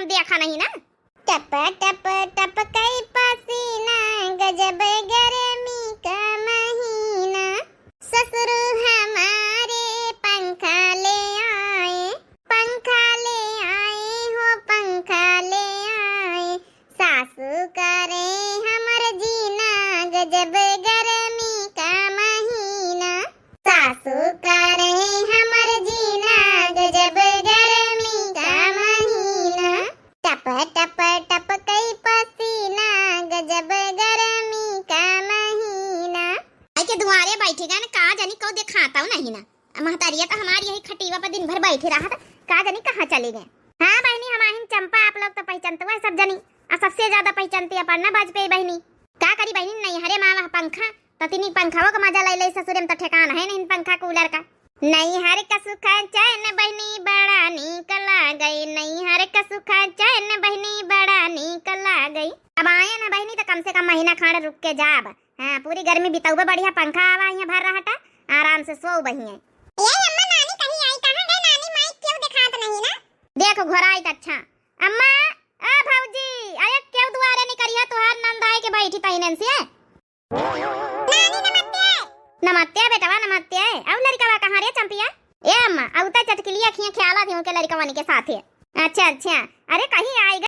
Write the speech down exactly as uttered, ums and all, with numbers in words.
देखा नहीं ना। टप टप टप कई पसीना, गजब गर्मी का महीना। ससुर हमारे पंखा ले आए, पंखा ले आए हो, पंखा ले आए। सासु करे हमर जीना, गजब गर्मी का महीना। सासु करे हमर जीना, गजब गर्मी का महीना। टप टप टप कई पसीना, गजब गर्मी का महीना। आई के दुआरे बैठी गन, का जानी कौ देखाता नहीं ना। आ महतारिया तो हमारी यही खटीवा पर दिन भर बैठी रहत, का जानी कहाँ चली गए। हाँ बहिनी, हमाहिन चंपा, आप लोग तो पहचानते हुए सब जनी, आ सबसे ज्यादा पहचानती अपन ना वाजपेयी बहिनी। का करी बहिनी, नैहरे मा वह पंखा, तो तिनी पंखाओ का मजा ले ले, ससुरे में तो ठेकान है नहीं पंखा कूलर का। नैहर का सुख चैन बहिनी बड़ा नीक लागई, नैहर का सुख चैन बहिनी बड़ा नीक लागई। अब आए ना बहिनी तो कम से कम महीना खाड़ रुक के जाब। हाँ, पूरी गर्मी बितउबे बढ़िया, पंखा हवा हियाँ भर रहटा, आराम से सोउ बहिए। ए अम्मा, नानी कहीं आई, कहाँ गए नानी? माई क्यों देखात नहीं ना? देखो घोराई त अच्छा। अम्मा, ए भौजी, अरे क्यों दुआरे निकरिया, तोहार नंद आए के बैठी तैनन से। नानी नमस्ते। नमस्ते बेटवा, नमस्ते। अउ लड़कवा कहाँ रे चंपिया? ए अम्मा, अउ त चटकिलिया खिया ख्याला थी उनके लड़कवन के साथे। अच्छा, अच्छा। अरे कहीं आई